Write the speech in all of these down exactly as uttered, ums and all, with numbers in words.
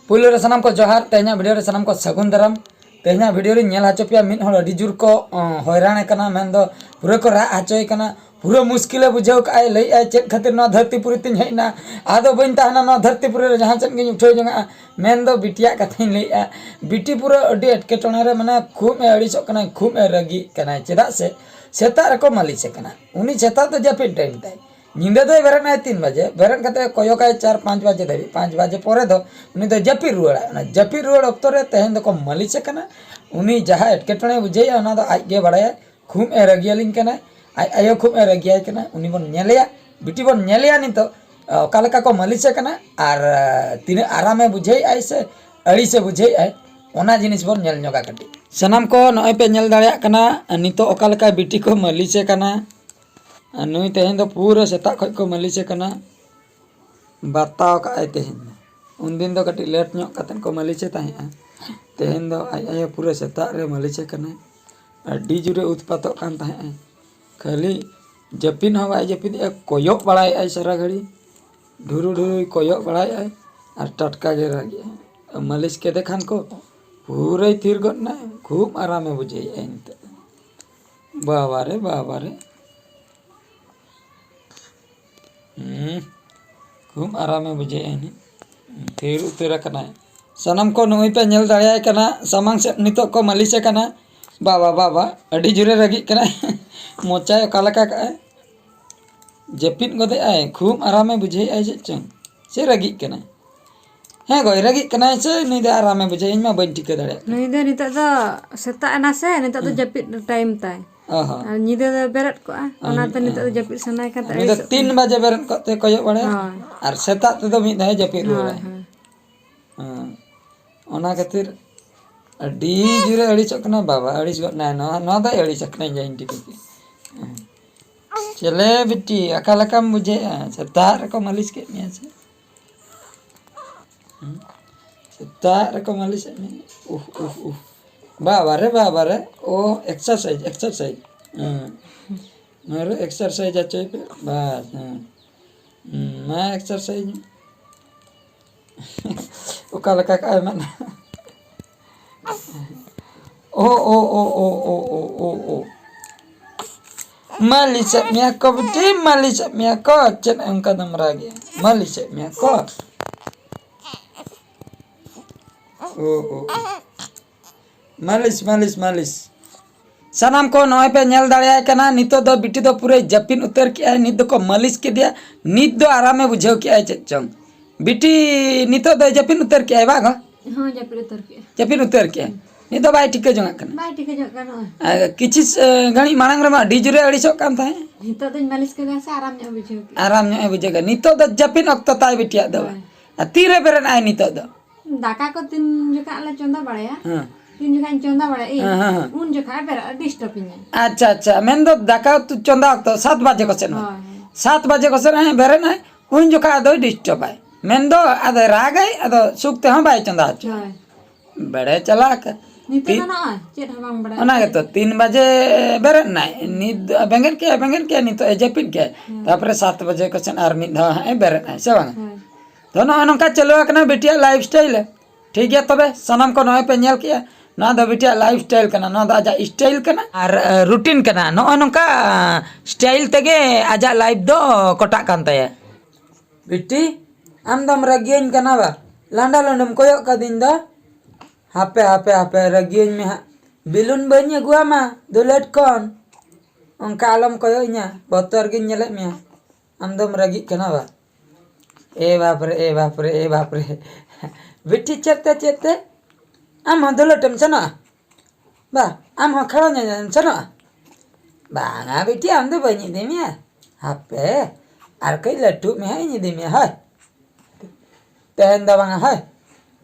ᱯᱩᱭᱞᱩ ᱨᱮ ᱥᱟᱱᱟᱢ ᱠᱚ ᱡᱚᱦᱟᱨ᱾ ᱛᱮᱦᱮᱧᱟᱜ ᱵᱷᱤᱰᱤᱭᱳ ᱨᱮ ᱥᱟᱱᱟᱢ ᱠᱚ ᱥᱟᱹᱜᱩᱱ ᱫᱟᱨᱟᱢ᱾ ᱛᱮᱦᱮᱧᱟᱜ ᱵᱷᱤᱰᱤᱭᱳ ᱨᱤᱧ ᱧᱮᱞ ᱦᱚᱪᱚ ᱯᱮᱭᱟ, ᱢᱤᱫ ᱦᱚᱲ ᱟᱹᱰᱤ ᱡᱳᱨ ᱠᱚ, ᱚ, ᱦᱚᱭᱨᱟᱱ ᱟᱠᱟᱱᱟ, ᱢᱮᱱᱫᱚ ᱯᱩᱨᱟᱹ ᱠᱚ ᱨᱟᱜ ᱦᱚᱪᱚᱭᱮ ᱠᱟᱱᱟ, ᱯᱩᱨᱟᱹ ᱢᱩᱥᱠᱤᱞᱮ ᱵᱩᱡᱷᱟᱹᱣ ᱠᱟᱜᱼᱟᱭ, ᱞᱟᱹᱭᱮᱫᱼᱟᱭ, "ᱪᱮᱫ ᱠᱷᱟᱹᱛᱤᱨ ᱱᱚᱣᱟ ᱫᱷᱟᱹᱨᱛᱤ ᱯᱩᱨᱤ ᱛᱤᱧ ᱦᱮᱡ ᱮᱱᱟ? ᱟᱫᱚ ᱵᱟᱹᱧ ᱛᱟᱦᱮᱱᱟ ᱱᱚᱣᱟ ᱫᱷᱟᱹᱨᱛᱤ ᱯᱩᱨᱤ ᱨᱮ, ᱡᱟᱦᱟᱸ ᱥᱮᱫ ᱜᱤᱧ ᱩᱴᱷᱟᱹᱣ ᱡᱚᱝᱟᱜᱼᱟ?" ᱢᱮᱱᱫᱚ ᱵᱤᱴᱤᱭᱟᱜ ᱠᱟᱛᱷᱟᱧ ᱞᱟᱹᱭᱮᱫᱼᱟ᱾ ᱵᱤᱴᱤ ᱯᱩᱨᱟᱹ ᱟᱹᱰᱤ ᱮᱴᱠᱮᱴᱚᱬᱮ ᱨᱮ, ᱢᱟᱱᱮ, ᱠᱷᱩᱵ ᱮ ᱟᱹᱲᱤᱥᱚᱜ ᱠᱟᱱᱟᱭ, ᱠᱷᱩᱵ ᱮ ᱨᱟᱹᱜᱤᱜ ᱠᱟᱱᱟᱭ᱾ ᱪᱮᱫᱟᱜ ᱥᱮ ᱥᱮᱛᱟᱜ ᱨᱮᱠᱚ ᱢᱟᱹᱞᱤᱥᱮ ᱠᱟᱱᱟ, ᱩᱱᱤ ᱥᱮᱛᱟᱜ ᱫᱚ ᱡᱟᱹᱯᱤᱫ ᱴᱟᱭᱤᱢ ᱛᱟᱭ᱾ ᱧᱤᱫᱟᱹ ᱫᱚᱭ ᱵᱮᱨᱮᱫ ᱟᱭ ᱛᱤᱱ ᱵᱟᱡᱮ, ᱵᱮᱨᱮᱫ ᱠᱟᱛᱮ ᱠᱚᱭᱚᱜᱟᱭ ᱪᱟᱨ ᱯᱟᱸᱪ ᱵᱟᱡᱮ ᱫᱷᱟᱹᱵᱤᱡ, ᱯᱟᱸᱪ ᱵᱟᱡᱮ ᱯᱚᱨᱮ ᱫᱚ ᱩᱱᱤ ᱫᱚ ᱡᱟᱹᱯᱤᱫ ᱨᱩᱣᱟᱹᱲᱟᱭ᱾ ᱚᱱᱟ ᱡᱟᱹᱯᱤᱫ ᱨᱩᱣᱟᱹᱲ ᱚᱠᱛᱚ ᱨᱮ ᱛᱮᱦᱮᱧ ᱫᱚᱠᱚ ᱢᱟᱹᱞᱤᱥᱮ ᱠᱟᱱᱟ᱾ ᱩᱱᱤ ᱡᱟᱦᱟᱸ ᱮᱴᱠᱮᱴᱚᱬᱮ ᱵᱩᱡᱷᱟᱹᱣᱮᱫᱼᱟ, ᱚᱱᱟ ᱫᱚ ᱟᱡ ᱜᱮ ᱵᱟᱲᱟᱭᱟ᱾ ᱠᱷᱩᱵ ᱮ ᱨᱟᱹᱜᱤᱭᱟᱞᱤᱧ ᱠᱟᱱᱟᱭ, ᱟᱡ ᱟᱭᱳ ᱠᱷᱩᱵ ᱮ ᱨᱟᱹᱜᱤᱭᱟᱭ ᱠᱟᱱᱟ᱾ ᱩᱱᱤ ᱵᱚᱱ ᱧᱮᱞᱮᱭᱟ, ᱵᱤᱴᱤ ᱵᱚᱱ ᱧᱮᱞᱮᱭᱟ ᱱᱤᱛᱚᱜ, ᱚᱠᱟ ᱞᱮᱠᱟ ᱠᱚ ᱢᱟᱹᱞᱤᱥᱮ ᱠᱟᱱᱟ ᱟᱨ, ᱟᱨ ᱛᱤᱱᱟᱹᱜ ᱟᱨᱟᱢᱮ ᱵᱩᱡᱷᱟᱹᱣᱮᱫᱼᱟᱭ ᱥᱮ ᱟᱹᱲᱤᱥᱮ ᱵᱩᱡᱷᱟᱹᱣᱮᱫᱼᱟᱭ, ᱚᱱᱟ ᱡᱤᱱᱤᱥ ᱵᱚᱱ ᱧᱮᱞ ᱧᱚᱜᱟ ᱠᱟᱹᱴᱤᱡ᱾ ᱥᱟᱱᱟᱢ ᱠᱚ ᱱᱚᱜᱼᱚᱭ ᱯᱮ ᱧᱮᱞ ᱫᱟᱲᱮᱭᱟᱜ ᱠᱟᱱᱟ, ᱱᱤᱛᱚᱜ ᱚᱠᱟ ᱞᱮᱠᱟ ᱵᱤᱴᱤ ᱠᱚ ᱢᱟᱹᱞᱤᱥᱮ ᱠᱟᱱᱟ᱾ ᱟᱨ ᱱᱩᱭ ᱛᱮᱦᱮᱧ ᱫᱚ ᱯᱩᱨᱟᱹ ᱥᱮᱛᱟᱜ ᱠᱷᱚᱱ ᱠᱚ ᱢᱟᱹᱞᱤᱥᱮ ᱠᱟᱱᱟ, ᱵᱟᱛᱟᱣ ᱠᱟᱜᱼᱟᱭ ᱛᱮᱦᱮᱧ ᱫᱚ᱾ ᱩᱱᱫᱤᱱ ᱫᱚ ᱠᱟᱹᱴᱤᱡ ᱞᱮᱴ ᱧᱚᱜ ᱠᱟᱛᱮᱫ ᱠᱚ ᱢᱟᱹᱞᱤᱥᱮ ᱛᱟᱦᱮᱸᱜᱼᱟ, ᱛᱮᱦᱮᱧ ᱫᱚ ᱟᱡ ᱟᱭᱳ ᱯᱩᱨᱟᱹ ᱥᱮᱛᱟᱜ ᱨᱮ ᱢᱟᱹᱞᱤᱥᱮ ᱠᱟᱱᱟᱭ᱾ ᱟᱹᱰᱤ ᱡᱳᱨᱮ ᱩᱛᱯᱟᱛᱚᱜ ᱠᱟᱱ ᱛᱟᱦᱮᱸᱜᱼᱟᱭ, ᱠᱷᱟᱹᱞᱤ ᱡᱟᱹᱯᱤᱫ ᱦᱚᱸ ᱵᱟᱭ ᱡᱟᱹᱯᱤᱫᱮᱜᱼᱟ, ᱠᱚᱭᱚᱜ ᱵᱟᱲᱟᱭᱮᱫᱼᱟᱭ ᱥᱟᱨᱟ ᱜᱷᱟᱹᱲᱤ, ᱰᱷᱩᱨᱩ ᱰᱷᱩᱨᱩᱭ ᱠᱚᱭᱚᱜ ᱵᱟᱲᱟᱭᱮᱫᱼᱟᱭ ᱟᱨ ᱴᱟᱴᱠᱟ ᱜᱮ ᱨᱟᱜᱮᱫᱼᱟᱭ᱾ ᱢᱟᱹᱞᱤᱥ ᱠᱮᱫᱮ ᱠᱷᱟᱱ ᱠᱚ ᱯᱩᱨᱟᱹᱭ ᱛᱷᱤᱨ ᱜᱚᱫ ᱮᱱᱟᱭ, ᱠᱷᱩᱵ ᱟᱨᱟᱢᱮ ᱵᱩᱡᱷᱟᱹᱣᱮᱫᱼᱟᱭ ᱱᱤᱛᱚᱜ᱾ ᱵᱟᱵᱟ ᱨᱮ, ᱵᱟᱵᱟ ᱨᱮ᱾ ᱦᱩᱸ, ᱠᱷᱩᱵ ᱟᱨᱟᱢᱮ ᱵᱩᱡᱷᱟᱹᱣᱮᱫᱼᱟ ᱱᱤᱛ᱾ ᱛᱷᱤᱨ ᱩᱛᱟᱹᱨ ᱟᱠᱟᱱᱟᱭ᱾ ᱥᱟᱱᱟᱢ ᱠᱚ ᱱᱩᱭ ᱯᱮ ᱧᱮᱞ ᱫᱟᱲᱮᱭᱟᱭ ᱠᱟᱱᱟ, ᱥᱟᱢᱟᱝ ᱥᱮᱫ ᱱᱤᱛᱚᱜ ᱠᱚ ᱢᱟᱹᱞᱤᱥᱮ ᱠᱟᱱᱟ᱾ ᱵᱟᱵᱟ, ᱵᱟᱵᱟ, ᱟᱹᱰᱤ ᱡᱳᱨᱮ ᱨᱟᱹᱜᱤᱜ ᱠᱟᱱᱟᱭ᱾ ᱢᱚᱪᱟᱭ ᱚᱠᱟ ᱞᱮᱠᱟ ᱠᱟᱜᱼᱟᱭ, ᱡᱟᱹᱯᱤᱫ ᱜᱚᱫᱮᱜᱼᱟᱭ, ᱠᱷᱩᱵ ᱟᱨᱟᱢᱮ ᱵᱩᱡᱷᱟᱹᱣᱮᱫᱼᱟᱭ ᱪᱮᱫ ᱪᱚᱝ᱾ ᱥᱮ ᱨᱟᱹᱜᱤᱜ ᱠᱟᱱᱟᱭ? ᱦᱮᱸ ᱜᱚᱭ, ᱨᱟᱹᱜᱤᱜ ᱠᱟᱱᱟᱭ ᱥᱮ ᱱᱩᱭ ᱫᱚ ᱟᱨᱟᱢᱮ ᱵᱩᱡᱷᱟᱹᱣ, ᱤᱧ ᱢᱟ ᱵᱟᱹᱧ ᱴᱷᱤᱠᱟᱹ ᱫᱟᱲᱮᱭᱟᱜ ᱠᱟᱱᱟ᱾ ᱱᱩᱭ ᱫᱚ ᱱᱤᱛᱚᱜ ᱫᱚ ᱥᱮᱛᱟᱜ ᱮᱱᱟ ᱥᱮ, ᱱᱤᱛᱚᱜ ᱫᱚ ᱦᱩᱸ᱾ ᱡᱟᱹᱯᱤᱫ ᱴᱟᱭᱤᱢ ᱛᱟᱭ᱾ ᱚ ᱦᱚᱸ᱾ ᱟᱨ ᱧᱤᱫᱟᱹ ᱫᱚ ᱵᱮᱨᱮᱫ ᱠᱚᱜᱼᱟ, ᱟᱨ ᱚᱱᱟᱛᱮ ᱱᱤᱛᱚᱜ ᱫᱚ ᱡᱟᱹᱯᱤᱫ ᱥᱟᱱᱟᱭ ᱠᱟᱱ ᱛᱟᱭ, ᱩᱱᱤ ᱫᱚ ᱟᱹᱲᱤᱥᱚᱜ ᱛᱤᱱ ᱠᱟᱱᱟ᱾ ᱵᱟᱡᱮ ᱵᱮᱨᱮᱫ ᱠᱚᱜ ᱛᱮ ᱠᱚᱭᱚᱜ ᱵᱟᱲᱟᱭᱟ, ᱦᱳᱭ᱾ ᱟᱨ ᱥᱮᱛᱟᱜ ᱛᱮᱫᱚ ᱢᱤᱫ ᱫᱷᱟᱣ ᱡᱟᱹᱯᱤᱫ ᱦᱳᱭ, ᱨᱩᱣᱟᱹᱲᱟᱭ᱾ ᱦᱳᱭ᱾ ᱦᱮᱸ᱾ ᱚᱱᱟ ᱠᱷᱟᱹᱛᱤᱨ ᱟᱹᱰᱤ ᱡᱳᱨᱮ ᱟᱹᱲᱤᱥᱚᱜ ᱠᱟᱱᱟ ᱵᱟᱵᱟ, ᱟᱹᱲᱤᱥ ᱜᱚᱫ ᱱᱟᱭ᱾ ᱱᱚᱣᱟ, ᱱᱚᱣᱟ ᱫᱚᱭ ᱟᱹᱲᱤᱥ ᱟᱠᱟᱱᱟ ᱡᱟᱹᱱᱤᱡ ᱴᱷᱤᱠ ᱜᱮ᱾ ᱦᱮᱸ᱾ ᱪᱮᱞᱮ ᱵᱤᱴᱤ, ᱚᱠᱟ ᱞᱮᱠᱟᱢ ᱵᱩᱡᱷᱟᱹᱣᱮᱫᱼᱟ? ᱥᱮᱛᱟᱜ ᱨᱮᱠᱚ ᱢᱟᱹᱞᱤᱥ ᱠᱮᱫ ᱢᱮᱭᱟ ᱥᱮ? ᱦᱩᱸ? ᱥᱮᱛᱟᱜ ᱨᱮᱠᱚ ᱢᱟᱹᱞᱤᱥᱮᱫ ᱢᱮᱭᱟ᱾ ᱩᱦ, ᱩᱦ, ᱩᱦ᱾ ᱵᱟᱵᱟ ᱨᱮ, ᱵᱟᱵᱟ ᱨᱮ᱾ ᱳ, ᱮᱠᱥᱟᱨᱥᱟᱭᱤᱡᱽ, ᱮᱠᱥᱟᱨᱥᱟᱭᱤᱡᱽ᱾ ᱦᱮᱸ᱾ ᱱᱚᱣᱟ ᱨᱮ ᱮᱠᱥᱟᱨᱥᱟᱭᱤᱡᱽ ᱦᱚᱪᱚᱭ ᱯᱮ᱾ ᱵᱟᱥ, ᱦᱮᱸ᱾ ᱦᱩᱸ, ᱢᱟ ᱮᱠᱥᱟᱨᱥᱟᱭᱤᱡᱽ ᱢᱮ᱾ ᱚᱠᱟ ᱞᱮᱠᱟ ᱠᱟᱜᱼᱟᱭ ᱢᱮᱫ? ᱳ, ᱳ, ᱳ, ᱳ᱾ ᱢᱟᱹᱞᱤᱥᱮᱫ ᱢᱮᱭᱟ ᱠᱚ ᱵᱤᱴᱤ, ᱢᱟᱹᱞᱤᱥᱮᱫ ᱢᱮᱭᱟ ᱠᱚ᱾ ᱪᱮᱫ ᱚᱱᱠᱟ ᱫᱚᱢ ᱨᱟᱜᱮᱜᱼᱟ? ᱢᱟᱹᱞᱤᱥᱮᱫ ᱢᱮᱭᱟ ᱠᱚ᱾ ᱳ, ᱳ, ᱳ᱾ ᱢᱟᱹᱞᱤᱥ, ᱢᱟᱹᱞᱤᱥ, ᱢᱟᱹᱞᱤᱥ᱾ ᱥᱟᱱᱟᱢ ᱠᱚ ᱱᱚᱜᱼᱚᱭ ᱯᱮ ᱧᱮᱞ ᱫᱟᱲᱮᱭᱟᱭ ᱠᱟᱱᱟ, ᱱᱤᱛᱚᱜ ᱫᱚ ᱵᱤᱴᱤ ᱫᱚ ᱯᱩᱨᱟᱹᱭ ᱡᱟᱹᱯᱤᱫ ᱩᱛᱟᱹᱨ ᱠᱮᱜᱼᱟᱭ᱾ ᱱᱤᱛ ᱫᱚᱠᱚ ᱢᱟᱹᱞᱤᱥ ᱠᱮᱫᱮᱭᱟ, ᱱᱤᱛ ᱫᱚ ᱟᱨᱟᱢᱮ ᱵᱩᱡᱷᱟᱹᱣ ᱠᱮᱜᱼᱟᱭ ᱪᱮᱫ ᱪᱚᱝ᱾ ᱵᱤᱴᱤ ᱱᱤᱛᱚᱜ ᱫᱚᱭ ᱡᱟᱹᱯᱤᱫ ᱩᱛᱟᱹᱨ ᱠᱮᱜᱼᱟᱭ ᱵᱟᱝ ᱜᱚ? ᱦᱚᱸ, ᱡᱟᱹᱯᱤᱫ ᱩᱛᱟᱹᱨ ᱠᱮᱜᱼᱟᱭ᱾ ᱡᱟᱹᱯᱤᱫ ᱩᱛᱟᱹᱨ ᱠᱮᱜᱼᱟᱭ᱾ ᱱᱤᱛ ᱫᱚ ᱵᱟᱭ ᱴᱷᱤᱠᱟᱹ ᱡᱚᱝᱟᱜ ᱠᱟᱱᱟ᱾ ᱵᱟᱭ ᱴᱷᱤᱠᱟᱹ ᱡᱚᱝᱟᱜ ᱠᱟᱱᱟ ᱱᱚᱜᱼᱚᱭ᱾ ᱟᱨ ᱠᱤᱪᱷᱩ ᱥ-, ᱜᱷᱟᱹᱲᱤᱡ ᱢᱟᱲᱟᱝ ᱨᱮᱢᱟ ᱟᱹᱰᱤ ᱡᱳᱨᱮ ᱟᱹᱲᱤᱥᱚᱜ ᱠᱟᱱ ᱛᱟᱦᱮᱸᱫ᱾ ᱱᱤᱛᱚᱜ ᱫᱚᱧ ᱢᱟᱹᱞᱤᱥ ᱠᱮᱫᱟ ᱥᱮ ᱟᱨᱟᱢ ᱧᱚᱜ ᱮ ᱵᱩᱡᱷᱟᱹᱣ ᱠᱮᱫᱟ᱾ ᱟᱨᱟᱢ ᱧᱚᱜ ᱮ ᱵᱩᱡᱷᱟᱹᱣ ᱠᱮᱫᱟ᱾ ᱱᱤᱛᱚᱜ ᱫᱚ ᱡᱟᱹᱯᱤᱫ ᱚᱠᱛᱚ ᱛᱟᱭ ᱵᱤᱴᱤᱭᱟᱜ ᱫᱚ᱾ ᱦᱳᱭ᱾ ᱟᱨ ᱛᱤᱨᱮ ᱵᱮᱨᱮᱫ ᱟᱭ ᱱᱤᱛᱚᱜ ᱫᱚ? ᱫᱟᱠᱟ ᱠᱚ ᱛᱤᱱ ᱡᱚᱠᱷᱟᱜ ᱞᱮ ᱪᱚᱸᱫᱟ ᱵᱟᱲᱟᱭᱟ, ᱦᱮᱸ᱾ ᱛᱤᱱ ᱡᱚᱠᱷᱟᱜ ᱤᱧ ᱪᱚᱸᱫᱟ ᱵᱟᱲᱟᱭᱟ ᱤᱧ, ᱦᱮᱸ, ᱦᱮᱸ, ᱦᱮᱸ᱾ ᱩᱱ ᱡᱚᱠᱷᱟᱜ ᱮ ᱵᱮᱨᱮᱫ ᱰᱤᱥᱴᱟᱵᱤᱧᱟᱭ᱾ ᱟᱪᱪᱷᱟ, ᱟᱪᱪᱷᱟ, ᱢᱮᱱᱫᱚ ᱫᱟᱠᱟ ᱩᱛᱩ ᱪᱚᱸᱫᱟ ᱚᱠᱛᱚ ᱥᱟᱛ ᱵᱟᱡᱮ ᱠᱚ ᱥᱮᱫ ᱦᱚᱸ᱾ ᱦᱳᱭ, ᱦᱳᱭ᱾ ᱥᱟᱛ ᱵᱟᱡᱮ ᱠᱚ ᱥᱮᱫ ᱦᱚᱸ ᱵᱮᱨᱮᱫ ᱟᱭ, ᱩᱱ ᱡᱚᱠᱷᱟᱜ ᱟᱫᱚᱭ ᱰᱤᱥᱴᱟᱵᱟᱭ᱾ ᱢᱮᱱᱫᱚ ᱟᱫᱚᱭ ᱨᱟᱜᱟᱭ, ᱟᱫᱚ ᱥᱩᱠ ᱛᱮᱦᱚᱸ ᱵᱟᱭ ᱪᱚᱸᱫᱟ ᱦᱚᱪᱚ᱾ ᱦᱳᱭ᱾ ᱵᱮᱲᱮ ᱪᱟᱞᱟᱜ ᱠᱟ-, ᱱᱤᱛᱚᱜ ᱛᱤ-, ᱫᱚ ᱱᱚᱜᱼᱚᱭ ᱪᱮᱫ ᱦᱚᱸ ᱵᱟᱝ ᱵᱟᱲᱟᱭ᱾ ᱚᱱᱟ ᱜᱮᱛᱚ, ᱛᱤᱱ ᱵᱟᱡᱮ ᱵᱮᱨᱮᱫ ᱱᱟᱭ, ᱱᱤᱛ ᱫᱚ ᱵᱮᱸᱜᱮᱫ ᱠᱮᱜᱼᱟᱭ, ᱵᱮᱸᱜᱮᱫ ᱠᱮᱜᱼᱟᱭ, ᱱᱤᱛᱚᱜ ᱮ ᱡᱟᱹᱯᱤᱫ ᱠᱮᱜᱼᱟᱭ᱾ ᱦᱮᱸ᱾ ᱛᱟᱯᱚᱨᱮ ᱥᱟᱛ ᱵᱟᱡᱮ ᱠᱚ ᱥᱮᱫ ᱟᱨ ᱢᱤᱫ ᱫᱷᱟᱣ ᱦᱟᱸᱜ ᱮ ᱵᱮᱨᱮᱫ ᱟᱭ, ᱥᱮ ᱵᱟᱝ? ᱦᱳᱭ᱾ ᱛᱚ, ᱱᱚᱜᱼᱚᱭ ᱱᱚᱝᱠᱟ ᱪᱟᱹᱞᱩ ᱟᱠᱟᱱᱟ ᱵᱤᱴᱤᱭᱟᱜ life style᱾ ᱴᱷᱤᱠ ᱜᱮᱭᱟ, ᱛᱚᱵᱮ ᱥᱟᱱᱟᱢ ᱠᱚ ᱱᱚᱜᱼᱚᱭ ᱯᱮ ᱧᱮᱞ ᱠᱮᱜᱼᱟ, ᱱᱚᱣᱟ ᱫᱚ ᱵᱤᱴᱤᱭᱟᱜ life style ᱠᱟᱱᱟ, ᱱᱚᱣᱟ ᱫᱚ ᱟᱡᱟᱜ style ᱠᱟᱱᱟ ᱟᱨ, ᱮ, routine ᱠᱟᱱᱟ᱾ ᱱᱚᱜᱼᱚᱭ ᱱᱚᱝᱠᱟ, ᱮ, style ᱛᱮᱜᱮ ᱟᱡᱟᱜ life ᱫᱚ ᱠᱚᱴᱟᱜ ᱠᱟᱱ ᱛᱟᱭᱟ᱾ ᱵᱤᱴᱤ, ᱟᱢ ᱫᱚᱢ ᱨᱟᱹᱜᱤᱭᱟᱹᱧ ᱠᱟᱱᱟ ᱵᱟ? ᱞᱟᱸᱰᱟ ᱞᱩᱸᱰᱩᱢ ᱠᱚᱭᱚᱜ ᱠᱟᱹᱫᱤᱧ ᱫᱚ᱾ ᱦᱟᱯᱮ, ᱦᱟᱯᱮ, ᱦᱟᱯᱮ, ᱨᱟᱹᱜᱤᱭᱟᱹᱧ ᱢᱮ ᱦᱟᱸᱜ᱾ ᱵᱮᱞᱩᱱ ᱵᱟᱹᱧ ᱟᱹᱜᱩᱣᱟᱢᱟ ᱫᱩᱞᱟᱹᱴ ᱠᱷᱚᱱ᱾ ᱚᱱᱠᱟ ᱟᱞᱚᱢ ᱠᱚᱭᱚᱜ ᱤᱧᱟ, ᱵᱚᱛᱚᱨ ᱜᱤᱧ ᱧᱮᱞᱮᱫ ᱢᱮᱭᱟ᱾ ᱟᱢ ᱫᱚᱢ ᱨᱟᱹᱜᱤᱜ ᱠᱟᱱᱟ ᱵᱟ? ᱮ ᱵᱟᱯ ᱨᱮ, ᱮ ᱵᱟᱯ ᱨᱮ, ᱮ ᱵᱟᱯ ᱨᱮ᱾ ᱵᱤᱴᱤ, ᱪᱮᱫ ᱛᱮ, ᱪᱮᱫ ᱛᱮ? ᱟᱢ ᱦᱚᱸ ᱫᱩᱞᱟᱹᱴ ᱮᱢ ᱥᱮᱱᱚᱜᱼᱟ? ᱵᱟ, ᱟᱢ ᱦᱚᱸ ᱠᱷᱮᱞᱳ ᱧᱮᱧᱮᱞ ᱮᱢ ᱥᱮᱱᱚᱜᱼᱟ? ᱵᱟᱝᱟ ᱵᱤᱴᱤ, ᱟᱢ ᱫᱚ ᱵᱟᱹᱧ ᱤᱫᱤ ᱢᱮᱭᱟ᱾ ᱦᱟᱯᱮ, ᱟᱨ ᱠᱟᱹᱡ ᱞᱟᱹᱴᱩᱜ ᱢᱮ ᱦᱟᱸᱜ, ᱤᱧ ᱤᱫᱤ ᱢᱮᱭᱟ, ᱦᱳᱭ᱾ ᱛᱮᱦᱮᱧ ᱫᱚ ᱵᱟᱝᱟ, ᱦᱳᱭ᱾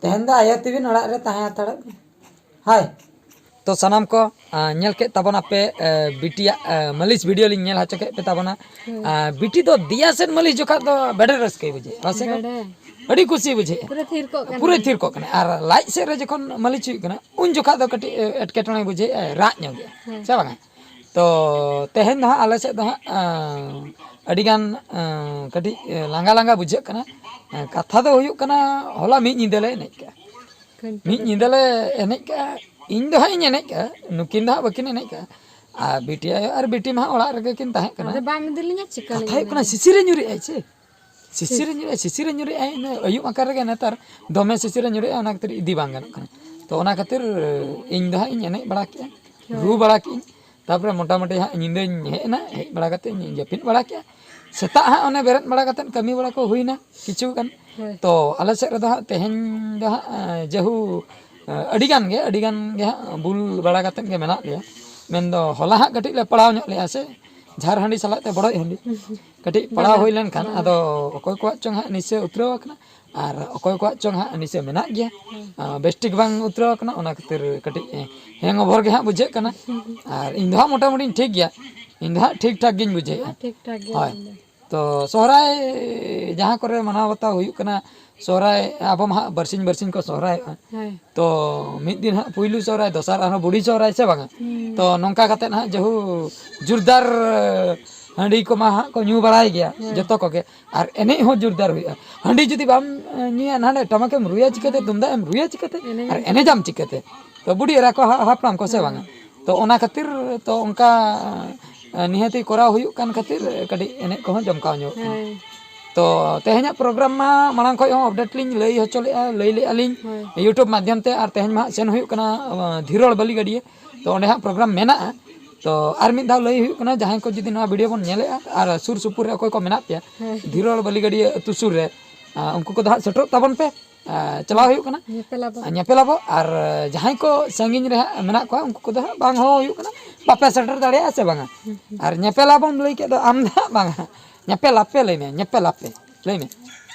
ᱛᱮᱦᱮᱧ ᱫᱚ ᱟᱭᱳ ᱛᱟᱹᱵᱤᱱ ᱚᱲᱟᱜ ᱨᱮ ᱛᱟᱦᱮᱸ ᱦᱟᱛᱟᱲᱚᱜ ᱵᱤᱱ᱾ ᱦᱳᱭ᱾ ᱛᱚ ᱥᱟᱱᱟᱢ ᱠᱚ, ᱟ, ᱧᱮᱞ ᱠᱮᱫ ᱛᱟᱵᱚᱱᱟᱯᱮ, ᱮ, ᱵᱤᱴᱤᱭᱟᱜ, ᱮ, ᱢᱟᱹᱞᱤᱥ video ᱞᱤᱧ ᱧᱮᱞ ᱦᱚᱪᱚ ᱠᱮᱫ ᱯᱮ ᱛᱟᱵᱚᱱᱟ᱾ ᱦᱩᱸ᱾ ᱟ, ᱵᱤᱴᱤ ᱫᱚ ᱫᱮᱭᱟ ᱥᱮᱫ ᱢᱟᱹᱞᱤᱥ ᱡᱚᱠᱷᱟᱡ ᱫᱚ ᱵᱮᱰᱮ ᱨᱟᱹᱥᱠᱟᱹᱭ ᱵᱩᱡᱷᱟᱹᱣᱟ, ᱦᱮᱸ ᱥᱮ? ᱵᱮᱰᱮ᱾ ᱟᱹᱰᱤ ᱠᱩᱥᱤ ᱵᱩᱡᱷᱟᱹᱜᱼᱟ᱾ ᱯᱩᱨᱟᱹ ᱛᱷᱤᱨ ᱠᱚᱜ ᱠᱟᱱᱟ᱾ ᱯᱩᱨᱟᱹ ᱛᱷᱤᱨ ᱠᱚᱜ ᱠᱟᱱᱟ᱾ ᱟᱨ ᱞᱟᱡ ᱥᱮᱫ ᱨᱮ ᱡᱚᱠᱷᱚᱱ ᱢᱟᱹᱞᱤᱥ ᱦᱩᱭᱩᱜ ᱠᱟᱱᱟ, ᱩᱱ ᱡᱚᱠᱷᱟᱡ ᱫᱚ ᱠᱟᱹᱴᱤᱡ, ᱮ, ᱮᱴᱠᱮᱴᱚᱬᱮ ᱵᱩᱡᱷᱟᱹᱜᱼᱟ, ᱨᱟᱜ ᱧᱚᱜᱚᱜᱼᱟ᱾ ᱦᱮᱸ᱾ ᱥᱮ ᱵᱟᱝᱟ? ᱛᱚ ᱛᱮᱦᱮᱧ ᱫᱚ ᱦᱟᱸᱜ ᱟᱞᱮ ᱥᱮᱫ ᱫᱚ ᱦᱟᱸᱜ, ᱟᱸ, ᱟᱹᱰᱤᱜᱟᱱ, ᱟᱸ, ᱠᱟᱹᱴᱤᱡ, ᱮ, ᱞᱟᱸᱜᱟ ᱞᱟᱸᱜᱟ ᱵᱩᱡᱷᱟᱹᱜ ᱠᱟᱱᱟ᱾ ᱦᱮᱸ, ᱠᱟᱛᱷᱟ ᱫᱚ ᱦᱩᱭᱩᱜ ᱠᱟᱱᱟ, ᱦᱚᱞᱟ ᱢᱤᱫ ᱧᱤᱫᱟᱹ ᱞᱮ ᱮᱱᱮᱡ ᱠᱟᱜᱼᱟ᱾ ᱢᱤᱫ ᱧᱤᱫᱟᱹ ᱞᱮ ᱮᱱᱮᱡ ᱠᱟᱜᱼᱟ᱾ ᱤᱧ ᱫᱚ ᱦᱟᱸᱜ ᱤᱧ ᱮᱱᱮᱡ ᱠᱟᱜᱼᱟ, ᱱᱩᱠᱤᱱ ᱫᱚ ᱦᱟᱸᱜ ᱵᱟᱹᱠᱤᱱ ᱮᱱᱮᱡ ᱠᱟᱜᱼᱟ᱾ ᱟᱨ ᱵᱤᱴᱤ ᱟᱭᱳ ᱟᱨ ᱵᱤᱴᱤ ᱢᱟ ᱦᱟᱸᱜ ᱚᱲᱟᱜ ᱨᱮᱜᱮ ᱠᱤᱱ ᱛᱟᱦᱮᱸ ᱠᱟᱱᱟ᱾ ᱟᱫᱚ ᱵᱟᱢ ᱤᱫᱤ ᱞᱤᱧᱟ ᱪᱤᱠᱟᱹ ᱠᱟᱛᱷᱟ ᱞᱤᱧ ᱦᱩᱭᱩᱜ ᱠᱟᱱᱟ, ᱮᱱᱮᱡᱟ? ᱥᱤᱥᱤᱨ ᱮ ᱧᱩᱨᱮᱜᱼᱟᱭ ᱥᱮ, ᱥᱤᱥᱤᱨ ᱮ ᱧᱩᱨᱮᱜᱼᱟᱭ, ᱥᱤᱥᱤᱨ ᱮ ᱧᱩᱨᱮᱜᱼᱟᱭ᱾ ᱤᱱᱟᱹ ᱟᱹᱭᱩᱵ ᱟᱠᱟᱱ ᱨᱮᱜᱮ ᱱᱮᱛᱟᱨ ᱫᱚᱢᱮ ᱥᱤᱥᱤᱨ ᱮ ᱧᱩᱨᱮᱜᱼᱟ, ᱚᱱᱟ ᱠᱷᱟᱹᱛᱤᱨ ᱤᱫᱤ ᱵᱟᱝ ᱜᱟᱱᱚᱜ ᱠᱟᱱᱟ᱾ ᱛᱚ ᱚᱱᱟ ᱠᱷᱟᱹᱛᱤᱨ ᱤᱧ ᱫᱚ ᱦᱟᱸᱜ ᱤᱧ ᱮᱱᱮᱡ ᱵᱟᱲᱟ ᱠᱮᱜᱼᱟ, ᱨᱩ ᱵᱟᱲᱟ ᱠᱮᱜᱼᱟᱹᱧ᱾ ᱛᱟᱯᱚᱨᱮ ᱢᱚᱴᱟᱢᱩᱴᱤ ᱦᱟᱸᱜ ᱧᱤᱫᱟᱹᱧ ᱦᱮᱡ ᱮᱱᱟ, ᱦᱮᱡ ᱵᱟᱲᱟ ᱠᱟᱛᱮ ᱤᱧ ᱡᱟᱹᱯᱤᱫ ᱵᱟᱲᱟ ᱠᱮᱜᱼᱟ᱾ ᱥᱮᱛᱟᱜ ᱦᱟᱸᱜ ᱚᱱᱮ ᱵᱮᱨᱮᱫ ᱵᱟᱲᱟ ᱠᱟᱛᱮ ᱠᱟᱹᱢᱤ ᱵᱟᱲᱟ ᱠᱚ ᱦᱩᱭᱱᱟ ᱠᱤᱪᱷᱩ ᱜᱟᱱ᱾ ᱦᱳᱭ᱾ ᱛᱚ ᱟᱞᱮ ᱥᱮᱫ ᱨᱮᱫᱚ ᱦᱟᱸᱜ ᱛᱮᱦᱮᱧ ᱫᱚ ᱦᱟᱸᱜ, ᱮᱸ, ᱡᱟᱹᱦᱩ, ᱮᱸ, ᱟᱹᱰᱤ ᱜᱟᱱ ᱜᱮ, ᱟᱹᱰᱤ ᱜᱟᱱ ᱜᱮ ᱦᱟᱸᱜ ᱵᱩᱞ ᱵᱟᱲᱟ ᱠᱟᱛᱮ ᱜᱮ ᱢᱮᱱᱟᱜ ᱞᱮᱭᱟ᱾ ᱢᱮᱱᱫᱚ ᱦᱚᱞᱟ ᱦᱟᱸᱜ ᱠᱟᱹᱴᱤᱡ ᱞᱮ ᱯᱟᱲᱟᱣ ᱧᱚᱜ ᱞᱮᱜᱼᱟ ᱥᱮ, ᱡᱷᱟᱨ ᱦᱟᱺᱰᱤ ᱥᱟᱞᱟᱜ ᱛᱮ ᱵᱚᱰᱚᱡ ᱦᱟᱺᱰᱤ ᱠᱟᱹᱴᱤᱡ ᱯᱟᱲᱟᱣ ᱵᱟᱝᱟ, ᱦᱩᱭ ᱞᱮᱱᱠᱷᱟᱱ, ᱵᱟᱝᱟ᱾ ᱟᱫᱚ ᱚᱠᱚᱭ ᱠᱚᱣᱟᱜ ᱪᱚᱝ ᱦᱟᱸᱜ ᱱᱤᱥᱟᱹ ᱩᱛᱨᱟᱹᱣ ᱟᱠᱟᱱᱟ ᱟᱨ ᱚᱠᱚᱭ ᱠᱚᱣᱟᱜ ᱪᱚᱝ ᱦᱟᱸᱜ ᱱᱤᱥᱟᱹ ᱢᱮᱱᱟᱜ ᱜᱮᱭᱟ᱾ ᱦᱮᱸ᱾ ᱟᱸ, ᱵᱮᱥᱴᱷᱤᱠ ᱵᱟᱝ ᱩᱛᱨᱟᱹᱣ ᱟᱠᱟᱱᱟ, ᱚᱱᱟ ᱠᱷᱟᱹᱛᱤᱨ ᱠᱟᱹᱴᱤᱡ, ᱮ, hangover ᱜᱮ ᱦᱟᱸᱜ ᱵᱩᱡᱷᱟᱹᱜ ᱠᱟᱱᱟ᱾ ᱟᱨ ᱤᱧ ᱫᱚ ᱦᱟᱸᱜ ᱢᱚᱴᱟᱢᱩᱴᱤᱧ ᱴᱷᱤᱠ ᱜᱮᱭᱟ, ᱤᱧ ᱫᱚ ᱦᱟᱸᱜ ᱴᱷᱤᱠ ᱴᱷᱟᱠ ᱜᱤᱧ ᱵᱩᱡᱷᱟᱹᱣᱮᱫᱼᱟ᱾ ᱴᱷᱤᱠ ᱴᱷᱟᱠ ᱜᱮ ᱦᱳᱭ᱾ ᱟᱹᱞᱤᱧ ᱫᱚ᱾ ᱛᱚ ᱥᱚᱦᱨᱟᱭ ᱡᱟᱦᱟᱸ ᱠᱚᱨᱮ ᱢᱟᱱᱟᱣ ᱵᱟᱛᱟᱣ ᱦᱩᱭᱩᱜ ᱠᱟᱱᱟ, ᱥᱚᱦᱨᱟᱭ ᱟᱵᱚ ᱢᱟ ᱦᱟᱸᱜ ᱵᱟᱨᱥᱤᱧ ᱵᱟᱨᱥᱤᱧ ᱠᱚ ᱥᱚᱦᱨᱟᱭᱚᱜᱼᱟ᱾ ᱦᱳᱭ᱾ ᱛᱚ ᱢᱤᱫ ᱫᱤᱱ ᱦᱟᱸᱜ ᱯᱩᱭᱞᱩ ᱥᱚᱦᱨᱟᱭ, ᱫᱚᱥᱟᱨ ᱟᱨᱦᱚᱸ ᱵᱩᱰᱷᱤ ᱥᱚᱦᱨᱟᱭ, ᱥᱮ ᱵᱟᱝᱟ? ᱦᱩᱸ᱾ ᱛᱚ ᱱᱚᱝᱠᱟ ᱠᱟᱛᱮ ᱦᱟᱸᱜ ᱡᱟᱹᱦᱩ ᱡᱳᱨᱫᱟᱨ ᱦᱟᱺᱰᱤ ᱠᱚᱢᱟ ᱦᱟᱸᱜ ᱠᱚ ᱧᱩ ᱵᱟᱲᱟᱭ ᱜᱮᱭᱟ ᱦᱮᱸ᱾ ᱡᱚᱛᱚ ᱠᱚᱜᱮ, ᱟᱨ ᱮᱱᱮᱡ ᱦᱚᱸ ᱡᱳᱨᱫᱟᱨ ᱦᱩᱭᱩᱜᱼᱟ᱾ ᱦᱟᱺᱰᱤ ᱡᱩᱫᱤ ᱵᱟᱢ, ᱮ, ᱧᱩᱭᱟ, ᱱᱟᱰᱮ ᱴᱟᱢᱟᱠᱮᱢ ᱨᱩᱭᱟ ᱪᱤᱠᱟᱹᱛᱮ, ᱛᱩᱢᱫᱟᱜ ᱮᱢ ᱨᱩᱭᱟ ᱪᱤᱠᱟᱹᱛᱮ, ᱮᱱᱮᱡ ᱟᱨ ᱮᱱᱮᱡᱟᱢ ᱪᱤᱠᱟᱹᱛᱮ? ᱛᱚ ᱵᱩᱰᱷᱤ ᱮᱨᱟ ᱠᱚ, ᱦᱟ-, ᱦᱟᱯᱲᱟᱢ ᱠᱚ, ᱥᱮ ᱦᱮᱸ᱾ ᱵᱟᱝᱟ? ᱛᱚ ᱚᱱᱟ ᱠᱷᱟᱹᱛᱤᱨ ᱛᱚ ᱚᱱᱠᱟ, ᱮ, ᱱᱤᱦᱟᱹᱛᱤ ᱠᱚᱨᱟᱣ ᱦᱩᱭᱩᱜ ᱠᱟᱱ ᱠᱷᱟᱹᱛᱤᱨ ᱠᱟᱹᱴᱤᱡ ᱮᱱᱮᱡ ᱠᱚᱦᱚᱸ ᱡᱚᱢᱠᱟᱣ ᱧᱚᱜ ᱠᱟᱱᱟ᱾ ᱦᱳᱭ᱾ ᱛᱚ ᱛᱮᱦᱮᱧᱟᱜ program ᱢᱟ ᱢᱟᱲᱟᱝ ᱠᱷᱚᱱ ᱦᱚᱸ update ᱞᱤᱧ ᱞᱟᱹᱭ ᱦᱚᱪᱚ ᱞᱮᱫᱼᱟ, ᱞᱟᱹᱭ ᱞᱮᱫᱼᱟ ᱞᱤᱧ ᱦᱳᱭ᱾ YouTube ᱢᱟᱫᱽᱫᱷᱚᱢ ᱛᱮ, ᱟᱨ ᱛᱮᱦᱮᱧ ᱢᱟ ᱦᱟᱸᱜ ᱥᱮᱱ ᱦᱩᱭᱩᱜ ᱠᱟᱱᱟ, ᱟ, ᱫᱷᱤᱨᱚᱲ ᱵᱟᱹᱞᱤ ᱜᱟᱹᱰᱭᱟᱹ᱾ ᱛᱚ ᱚᱸᱰᱮ ᱦᱟᱸᱜ program ᱢᱮᱱᱟᱜᱼᱟ᱾ ᱛᱚ ᱟᱨ ᱢᱤᱫ ᱫᱷᱟᱣ ᱞᱟᱹᱭ ᱦᱩᱭᱩᱜ ᱠᱟᱱᱟ, ᱡᱟᱦᱟᱸᱭ ᱠᱚ ᱡᱩᱫᱤ ᱱᱚᱣᱟ video ᱵᱚᱱ ᱧᱮᱞᱮᱫᱼᱟ ᱟᱨ ᱥᱩᱨ ᱥᱩᱯᱩᱨ ᱨᱮ ᱚᱠᱚᱭ ᱠᱚ ᱢᱮᱱᱟᱜ ᱯᱮᱭᱟ, ᱦᱮᱸ᱾ ᱫᱷᱤᱨᱚᱲ ᱵᱟᱹᱞᱤ ᱜᱟᱹᱰᱭᱟᱹ ᱟᱹᱛᱩ ᱥᱩᱨ ᱨᱮ, ᱟ, ᱩᱱᱠᱩ ᱠᱚᱫᱚ ᱦᱟᱸᱜ ᱥᱮᱴᱮᱨᱚᱜ ᱛᱟᱵᱚᱱ ᱯᱮ᱾ ᱟ, ᱪᱟᱞᱟᱣ ᱦᱩᱭᱩᱜ ᱠᱟᱱᱟ᱾ ᱧᱮᱯᱮᱞ ᱟᱵᱚ᱾ ᱟ, ᱧᱮᱯᱮᱞ ᱟᱵᱚ᱾ ᱟᱨ ᱡᱟᱦᱟᱸᱭ ᱠᱚ ᱥᱟᱺᱜᱤᱧ ᱨᱮ ᱦᱟᱸᱜ ᱢᱮᱱᱟᱜ ᱠᱚᱣᱟ, ᱩᱱᱠᱩ ᱠᱚᱫᱚ ᱦᱟᱸᱜ ᱵᱟᱝ ᱦᱚᱦᱚ ᱦᱩᱭᱩᱜ ᱠᱟᱱᱟ, ᱵᱟᱯᱮ ᱥᱮᱴᱮᱨ ᱫᱟᱲᱮᱭᱟᱜᱼᱟ, ᱥᱮ ᱵᱟᱝᱟ? ᱦᱩᱸ, ᱦᱩᱸ᱾ ᱟᱨ ᱧᱮᱯᱮᱞ ᱟᱵᱚᱱ ᱞᱟᱹᱭ ᱠᱮᱫ ᱫᱚ, ᱟᱢ ᱫᱚ ᱦᱟᱸᱜ ᱵᱟᱝᱟ, ᱧᱮᱯᱮᱞ ᱟᱯᱮ ᱞᱟᱹᱭ ᱢᱮ, ᱧᱮᱯᱮᱞ ᱟᱯᱮ ᱞᱟᱹᱭ ᱢᱮ,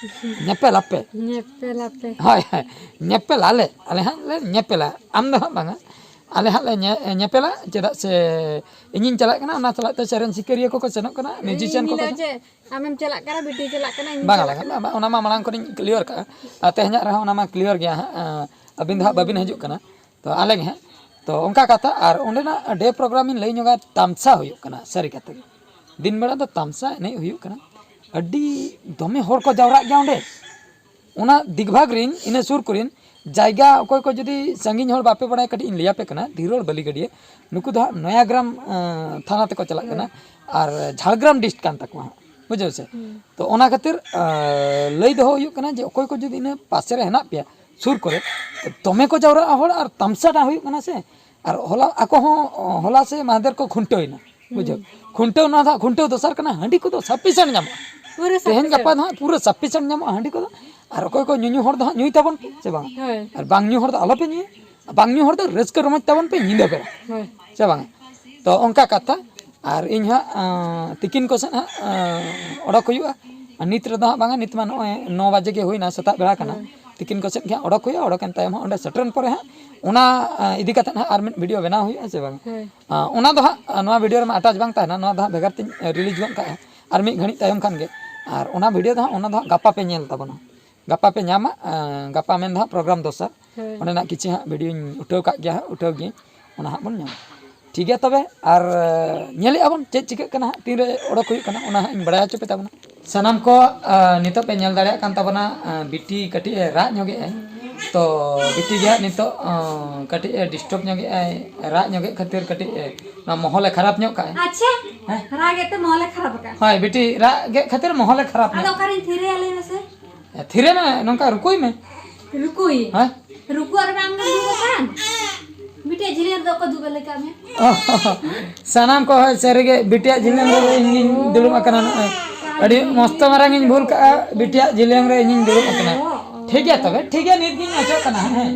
ᱧᱮᱯᱮᱞ ᱟᱯᱮ᱾ ᱧᱮᱯᱮᱞ ᱟᱯᱮ᱾ ᱦᱳᱭ, ᱦᱳᱭ, ᱧᱮᱯᱮᱞ ᱟᱞᱮ, ᱟᱞᱮ ᱦᱟᱸᱜ ᱞᱮ ᱧᱮᱯᱮᱞᱟ, ᱟᱢ ᱫᱚ ᱦᱟᱸᱜ ᱵᱟᱝᱟ, ᱟᱞᱮ ᱦᱟᱸᱜ ᱞᱮ ᱧᱮ-, ᱧᱮᱯᱮᱞᱟ᱾ ᱪᱮᱫᱟᱜ ᱥᱮ ᱤᱧᱤᱧ ᱪᱟᱞᱟᱜ ᱠᱟᱱᱟ, ᱚᱱᱟ ᱥᱟᱞᱟᱜ ᱛᱮ ᱥᱮᱨᱮᱧ ᱥᱤᱠᱟᱹᱨᱤᱭᱟᱹ ᱠᱚᱠᱚ ᱥᱮᱱᱚᱜ ᱠᱟᱱᱟ, musician ᱤᱧ ᱠᱚᱠᱚ ᱞᱟᱹᱭ ᱥᱮᱱᱚᱜ ᱡᱮ ᱟᱢᱮᱢ ᱪᱟᱞᱟᱜ ᱠᱟᱱᱟ, ᱵᱤᱴᱤᱭ ᱪᱟᱞᱟᱜ ᱠᱟᱱᱟ, ᱤᱧ ᱵᱟᱝᱟ, ᱪᱟᱞᱟᱜ ᱵᱟᱝᱟ, ᱠᱟᱱᱟ᱾ ᱵᱟᱝᱟ, ᱚᱱᱟ ᱢᱟ ᱢᱟᱲᱟᱝ ᱠᱷᱚᱱᱤᱧ clear ᱠᱟᱜᱼᱟ᱾ ᱟᱨ ᱛᱮᱦᱮᱧᱟᱜ ᱨᱮᱦᱚᱸ ᱚᱱᱟ ᱢᱟ clear ᱜᱮᱭᱟ ᱦᱟᱸᱜ, ᱟᱸ, ᱟᱹᱵᱤᱱ ᱫᱚ ᱦᱟᱸᱜ ᱵᱟᱹᱵᱤᱱ ᱦᱤᱡᱩᱜ ᱠᱟᱱᱟ, ᱛᱚ ᱟᱞᱮ ᱜᱮ ᱦᱟᱸᱜ᱾ ᱛᱚ ᱚᱱᱠᱟ ᱠᱟᱛᱷᱟ, ᱟᱨ ᱚᱸᱰᱮᱱᱟᱜ day program ᱤᱧ ᱞᱟᱹᱭ ᱧᱚᱜᱟ, ᱛᱟᱢᱥᱟ ᱦᱩᱭᱩᱜ ᱠᱟᱱᱟ, ᱥᱟᱹᱨᱤ ᱠᱟᱛᱷᱟ ᱜᱮ᱾ ᱫᱤᱱ ᱵᱮᱲᱟ ᱫᱚ ᱛᱟᱢᱥᱟ ᱮᱱᱮᱡ ᱦᱩᱭᱩᱜ ᱠᱟᱱᱟ, ᱟᱹᱰᱤ ᱫᱚᱢᱮ ᱦᱚᱲ ᱠᱚ ᱡᱟᱣᱨᱟᱜ ᱜᱮᱭᱟ ᱚᱸᱰᱮ᱾ ᱚᱱᱟ ᱫᱤᱜᱽᱵᱷᱟᱜᱽ ᱨᱤᱱ, ᱤᱱᱟᱹ ᱥᱩᱨ ᱠᱚᱨᱮᱱ ᱡᱟᱭᱜᱟ, ᱚᱠᱚᱭ ᱠᱚ ᱡᱩᱫᱤ ᱥᱟᱺᱜᱤᱧ ᱦᱚᱲ ᱵᱟᱯᱮ ᱵᱟᱲᱟᱭᱟ, ᱠᱟᱹᱴᱤᱡ ᱤᱧ ᱞᱟᱹᱭᱟᱯᱮ ᱠᱟᱱᱟ, ᱫᱷᱤᱨᱳᱲ ᱵᱟᱹᱞᱤᱜᱟᱹᱰᱤᱭᱟᱹ, ᱱᱩᱠᱩ ᱫᱚ ᱦᱟᱸᱜ ᱱᱚᱭᱟᱜᱨᱟᱢ ᱟᱸ, ᱛᱷᱟᱱᱟ ᱛᱮᱠᱚ ᱪᱟᱞᱟᱜ ᱠᱟᱱᱟ᱾ ᱟᱨ ᱡᱷᱟᱲᱜᱨᱟᱢ ᱰᱤᱥᱴ ᱠᱟᱱ ᱛᱟᱠᱚᱣᱟ ᱦᱟᱸᱜ, ᱵᱩᱡᱷᱟᱹᱣ ᱥᱮ? ᱛᱚ ᱚᱱᱟ ᱠᱷᱟᱹᱛᱤᱨ ᱟᱸ, ᱞᱟᱹᱭ ᱫᱚᱦᱚ ᱦᱩᱭᱩᱜ ᱠᱟᱱᱟ ᱡᱮ ᱚᱠᱚᱭ ᱠᱚ ᱡᱩᱫᱤ ᱤᱱᱟᱹ ᱯᱟᱥᱮ ᱨᱮ ᱦᱮᱱᱟᱜ ᱯᱮᱭᱟ, ᱥᱩᱨ ᱠᱚᱨᱮ, ᱫᱚᱢᱮ ᱠᱚ ᱡᱟᱣᱨᱟᱜᱼᱟ ᱦᱚᱲ ᱟᱨ ᱛᱟᱢᱥᱟᱴᱟ ᱦᱩᱭᱩᱜ ᱠᱟᱱᱟ ᱥᱮ᱾ ᱟᱨ ᱦᱚᱞᱟ ᱟᱠᱚ ᱦᱚᱸ ᱦᱚᱞᱟ ᱥᱮ ᱢᱟᱦᱫᱮᱨ ᱠᱚ ᱠᱷᱩᱱᱴᱟᱹᱣ ᱮᱱᱟ, ᱵᱩᱡᱷᱟᱹᱣ᱾ ᱠᱷᱩᱱᱴᱟᱹᱣ ᱱᱚᱣᱟ ᱫᱚ ᱦᱟᱸᱜ ᱠᱷᱩᱱᱴᱟᱹᱣ ᱫᱚᱥᱟᱨ ᱠᱟᱱᱟ, ᱦᱟᱺᱰᱤ ᱠᱚᱫᱚ ᱥᱟᱯᱷᱤᱥᱮᱱᱴ ᱧᱟᱢᱚᱜᱼᱟ᱾ ᱯᱩᱨᱟᱹ ᱛᱮᱦᱮᱧ ᱥᱟᱯᱷᱤᱥᱮᱱᱴ᱾ ᱜᱟᱯᱟ ᱫᱚ ᱦᱟᱸᱜ ᱯᱩᱨᱟᱹ ᱥᱟᱯᱷᱤᱥᱮᱱᱴ ᱧᱟᱢᱚᱜᱼᱟ ᱦᱟᱺᱰᱤ ᱠᱚᱫᱚ᱾ ᱟᱨ ᱚᱠᱚᱭ ᱠᱚ ᱧᱩᱧᱩ ᱦᱚᱲ ᱫᱚ ᱦᱟᱸᱜ ᱧᱩᱭ ᱛᱟᱵᱚᱱ ᱯᱮ, ᱥᱮ ᱵᱟᱝ? ᱦᱳᱭ᱾ ᱟᱨ ᱵᱟᱝ ᱧᱩ ᱦᱚᱲ ᱫᱚ ᱟᱞᱚᱯᱮ ᱧᱩᱭᱟ᱾ ᱵᱟᱝ ᱧᱩ ᱦᱚᱲ ᱫᱚ ᱨᱟᱹᱥᱠᱟᱹ ᱨᱚᱢᱚᱡᱽ ᱛᱟᱵᱚᱱ ᱯᱮ ᱧᱤᱫᱟᱹ ᱵᱮᱲᱟ, ᱦᱳᱭ᱾ ᱥᱮ ᱵᱟᱝ? ᱛᱚ ᱚᱱᱠᱟ ᱠᱟᱛᱷᱟ᱾ ᱟᱨ ᱤᱧ ᱦᱟᱸᱜ ᱟᱸ, ᱛᱤᱠᱤᱱ ᱠᱚ ᱥᱮᱫ ᱦᱟᱸᱜ ᱟᱸ, ᱚᱰᱚᱠ ᱦᱩᱭᱩᱜᱼᱟ᱾ ᱟᱨ ᱱᱤᱛ ᱨᱮᱫᱚ ᱦᱟᱸᱜ ᱵᱟᱝᱟ, ᱱᱤᱛ ᱢᱟ ᱱᱚᱜᱼᱚᱭ ᱱᱚ ᱵᱟᱡᱮ ᱜᱮ ᱦᱩᱭᱱᱟ, ᱥᱮᱛᱟᱜ ᱵᱮᱲᱟ ᱠᱟᱱᱟ᱾ ᱛᱤᱠᱤᱱ ᱠᱚ ᱥᱮᱫ ᱜᱮ ᱦᱟᱸᱜ ᱚᱰᱚᱠ ᱦᱩᱭᱩᱜᱼᱟ᱾ ᱚᱰᱚᱠᱮᱱ ᱛᱟᱭᱚᱢ ᱦᱟᱸᱜ ᱚᱸᱰᱮ ᱥᱮᱴᱮᱨᱮᱱ ᱯᱚᱨᱮ ᱦᱟᱸᱜ ᱚᱱᱟ ᱟᱸ, ᱤᱫᱤ ᱠᱟᱛᱮᱫ ᱦᱟᱸᱜ ᱟᱨ ᱢᱤᱫ ᱵᱷᱤᱰᱤᱭᱳ ᱵᱮᱱᱟᱣ ᱦᱩᱭᱩᱜᱼᱟ, ᱥᱮ ᱵᱟᱝᱟ? ᱦᱳᱭ᱾ ᱟᱸ, ᱚᱱᱟ ᱫᱚ ᱦᱟᱸᱜ ᱟᱸ, ᱱᱚᱣᱟ ᱵᱷᱤᱰᱤᱭᱳ ᱨᱮᱢᱟ ᱟᱴᱟᱪ ᱵᱟᱝ ᱛᱟᱦᱮᱱᱟ, ᱱᱚᱣᱟ ᱫᱚ ᱦᱟᱸᱜ ᱵᱷᱮᱜᱟᱨ ᱛᱤᱧ ᱨᱤᱞᱤᱡᱽ ᱜᱚᱫ ᱠᱟᱜᱼᱟ ᱟᱨ ᱢᱤᱫ ᱜᱷᱟᱹᱲᱤᱡ ᱛᱟᱭᱚᱢ ᱠᱷᱟᱱ ᱜᱮ᱾ ᱟᱨ ᱚᱱᱟ ᱵᱷᱤᱰᱤᱭᱳ ᱫᱚ ᱦᱟᱸᱜ ᱚᱱᱟ ᱫᱚ ᱦᱟᱸᱜ ᱜᱟᱯᱟ ᱯᱮ ᱧᱮᱞ ᱛᱟᱵᱚᱱᱟ᱾ ᱜᱟᱯᱟ ᱯᱮ ᱧᱟᱢᱟ, ᱟᱸ, ᱜᱟᱯᱟ ᱢᱮᱱ ᱫᱚ ᱦᱟᱸᱜ ᱯᱨᱳᱜᱨᱟᱢ ᱫᱚᱥᱟᱨ᱾ ᱦᱳᱭ᱾ ᱚᱸᱰᱮᱱᱟᱜ ᱠᱤᱪᱷᱩ ᱦᱟᱸᱜ ᱵᱷᱤᱰᱤᱭᱳᱧ ᱩᱴᱷᱟᱹᱣ ᱠᱟᱜ ᱜᱮᱭᱟ ᱦᱟᱸᱜ, ᱩᱴᱷᱟᱹᱣ ᱜᱤᱭᱟᱹᱧ, ᱚᱱᱟ ᱦᱟᱸᱜ ᱵᱚᱱ ᱧᱟᱢᱟ᱾ ᱴᱷᱤᱠ ᱜᱮᱭᱟ ᱛᱚᱵᱮ, ᱟᱨ ᱧᱮᱞᱮᱫᱼᱟ ᱵᱚᱱ ᱪᱮᱫ ᱪᱤᱠᱟᱹᱜ ᱠᱟᱱᱟ ᱦᱟᱸᱜ, ᱛᱤᱱᱨᱮ ᱚᱰᱚᱠ ᱦᱩᱭᱩᱜ ᱠᱟᱱᱟ, ᱚᱱᱟ ᱦᱟᱸᱜ ᱤᱧ ᱵᱟᱲᱟᱭ ᱦᱚᱪᱚ ᱯᱮ ᱛᱟᱵᱚᱱᱟ᱾ ᱥᱟᱱᱟᱢ ᱠᱚ, ᱟᱸ, ᱱᱤᱛᱚᱜ ᱯᱮ ᱧᱮᱞ ᱫᱟᱲᱮᱭᱟᱜ ᱠᱟᱱ ᱛᱟᱵᱚᱱᱟ, ᱟᱸ, ᱵᱤᱴᱤ ᱠᱟᱹᱴᱤᱡ ᱮ ᱨᱟᱜ ᱧᱚᱜᱮᱫ ᱟᱭ᱾ ᱛᱚ ᱵᱤᱴᱤ ᱜᱮ ᱦᱟᱸᱜ ᱱᱤᱛᱚᱜ, ᱟᱸ, ᱠᱟᱹᱴᱤᱡ ᱮ ᱰᱤᱥᱴᱟᱵᱽ ᱧᱚᱜᱮᱫ ᱟᱭ, ᱨᱟᱜ ᱧᱚᱜᱮᱫ ᱠᱷᱟᱹᱛᱤᱨ ᱠᱟᱹᱴᱤᱡ ᱮ, ᱱᱚᱣᱟ ᱢᱚᱦᱚᱞ ᱮ ᱠᱷᱟᱨᱟᱯ ᱧᱚᱜ ᱠᱟᱜᱼᱟᱭ᱾ ᱟᱪᱪᱷᱟ, ᱦᱮᱸ? ᱨᱟᱜ ᱮᱫ ᱛᱮ ᱢᱚᱦᱚᱞ ᱮ ᱠᱷᱟᱨᱟᱯ ᱟᱠᱟᱫ᱾ ᱦᱳᱭ, ᱵᱤᱴᱤ ᱨᱟᱜ ᱜᱮᱫ ᱠᱷᱟᱹᱛᱤᱨ ᱢᱚᱦᱚᱞ ᱮ ᱠᱷᱟᱨᱟᱯ ᱟᱫᱚ ᱧᱚᱜ᱾ ᱚᱠᱟᱨᱤᱧ ᱛᱷᱤᱨᱮᱭᱟ ᱞᱟᱹᱭ ᱢᱮᱥᱮ? ᱛᱷᱤᱨᱮ ᱢᱮ, ᱱᱚᱝᱠᱟ ᱨᱩᱠᱩᱭ ᱢᱮ᱾ ᱨᱩᱠᱩᱭ? ᱦᱮᱸ? ᱨᱩᱠᱩ ᱟᱨ ᱵᱟᱝ ᱫᱩᱲᱩᱵ ᱟᱠᱟᱱ? ᱵᱤᱴᱤᱭᱟᱜ ᱡᱷᱤᱞᱤ ᱨᱮᱫᱚ ᱚᱠᱚᱭ ᱫᱩᱲᱩᱵ ᱞᱮᱠᱟ ᱢᱮ? ᱥᱟᱱᱟᱢ ᱠᱚ, ᱦᱳᱭ, ᱥᱟᱹᱨᱤᱜᱮ ᱵᱤᱴᱤᱭᱟᱜ ᱡᱷᱤᱞᱤ ᱨᱮ ᱤᱧᱤᱧ ᱫᱩᱲᱩᱵ ᱟᱠᱟᱱᱟ ᱱᱚᱜᱼᱚᱭ᱾ ᱟᱹᱰᱤ ᱢᱚᱥᱛᱚ ᱢᱟᱨᱟᱝ ᱤᱧ ᱵᱷᱩᱞ ᱠᱟᱜᱼᱟ, ᱵᱤᱴᱤᱭᱟᱜ ᱡᱷᱤᱞᱤ ᱨᱮ ᱤᱧᱤᱧ ᱫᱩᱲᱩᱵ ᱟᱠᱟᱱᱟ᱾ ᱴᱷᱤᱠ ᱜᱮᱭᱟ ᱛᱚᱵᱮ, ᱴᱷᱤᱠ ᱜᱮᱭᱟ, ᱱᱤᱛ ᱜᱤᱧ ᱚᱪᱚᱜ ᱠᱟᱱᱟ, ᱦᱮᱸ,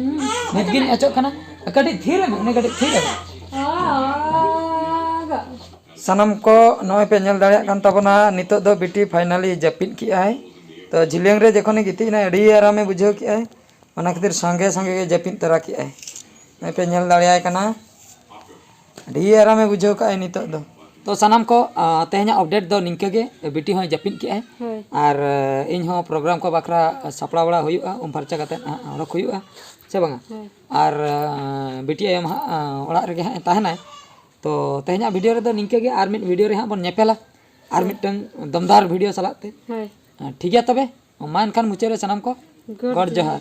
ᱱᱤᱛ ᱜᱤᱧ ᱚᱪᱚᱜ ᱠᱟᱱᱟ᱾ ᱠᱟᱹᱴᱤᱡ ᱛᱷᱤᱨ ᱢᱮ, ᱩᱱᱤ ᱠᱟᱹᱴᱤᱡ ᱛᱷᱤᱨ ᱢᱮ᱾ ᱥᱟᱱᱟᱢ ᱠᱚ ᱱᱚᱜᱼᱚᱭ ᱯᱮ ᱧᱮᱞ ᱫᱟᱲᱮᱭᱟᱜ ᱠᱟᱱ ᱛᱟᱵᱚᱱᱟ, ᱱᱤᱛᱚᱜ ᱫᱚ ᱵᱤᱴᱤ finally ᱡᱟᱹᱯᱤᱫ ᱠᱮᱜᱼᱟᱭ᱾ ᱛᱚ ᱡᱷᱤᱞᱤᱭᱟᱹᱝ ᱨᱮ ᱡᱚᱠᱷᱚᱱᱮ ᱜᱤᱛᱤᱡ ᱮᱱᱟᱭ, ᱟᱹᱰᱤ ᱟᱨᱟᱢᱮ ᱵᱩᱡᱷᱟᱹᱣ ᱠᱮᱜᱼᱟᱭ, ᱚᱱᱟ ᱠᱷᱟᱹᱛᱤᱨ ᱥᱚᱸᱜᱮ ᱥᱚᱸᱜᱮ ᱜᱮ ᱡᱟᱹᱯᱤᱫ ᱛᱚᱨᱟ ᱠᱮᱜᱼᱟᱭ᱾ ᱱᱚᱜᱼᱚᱭ ᱯᱮ ᱧᱮᱞ ᱫᱟᱲᱮᱭᱟᱭ ᱠᱟᱱᱟ, ᱟᱹᱰᱤ ᱟᱨᱟᱢᱮ ᱵᱩᱡᱷᱟᱹᱣ ᱠᱟᱜᱼᱟᱭ ᱱᱤᱛᱚᱜ ᱫᱚ᱾ ᱛᱚ ᱥᱟᱱᱟᱢ ᱠᱚ, ᱟ, ᱛᱮᱦᱮᱧᱟᱜ update ᱫᱚ ᱱᱤᱝᱠᱟᱹ ᱜᱮ, ᱵᱤᱴᱤ ᱦᱚᱸᱭ ᱡᱟᱹᱯᱤᱫ ᱠᱮᱜᱼᱟᱭ᱾ ᱦᱳᱭ᱾ ᱟᱨ, ᱟ, ᱤᱧ ᱦᱚᱸ program ᱠᱚ ᱵᱟᱠᱷᱨᱟ ᱥᱟᱯᱲᱟᱣ ᱵᱟᱲᱟ ᱦᱩᱭᱩᱜᱼᱟ, ᱩᱢ ᱯᱷᱟᱨᱪᱟ ᱠᱟᱛᱮᱫ ᱦᱟᱸᱜ ᱚᱰᱚᱠ ᱦᱩᱭᱩᱜᱼᱟ, ᱥᱮ ᱵᱟᱝᱟ? ᱦᱳᱭ᱾ ᱟᱨ, ᱟ, ᱵᱤᱴᱤ ᱟᱭᱳ ᱢᱟ ᱦᱟᱸᱜ, ᱟ, ᱚᱲᱟᱜ ᱨᱮᱜᱮ ᱦᱟᱸᱜ ᱮ ᱛᱟᱦᱮᱱᱟᱭ᱾ ᱛᱚ ᱛᱮᱦᱮᱧᱟᱜ video ᱨᱮᱫᱚ ᱱᱤᱝᱠᱟᱹ ᱜᱮ, ᱟᱨ ᱢᱤᱫ video ᱨᱮ ᱦᱟᱸᱜ ᱵᱚᱱ ᱧᱮᱯᱮᱞᱟ, ᱟᱨ ᱦᱳᱭ᱾ ᱢᱤᱫᱴᱟᱝ ᱫᱚᱢᱫᱟᱨ video ᱥᱟᱞᱟᱜ ᱛᱮ᱾ ᱦᱳᱭ᱾ ᱟ, ᱴᱷᱤᱠ ᱜᱮᱭᱟ ᱛᱚᱵᱮ, ᱢᱟ ᱮᱱᱠᱷᱟᱱ ᱢᱩᱪᱟᱹᱫ ᱨᱮ ᱥᱟᱱᱟᱢ ᱠᱚ ᱜᱚᱰ ᱡᱚᱦᱟᱨ᱾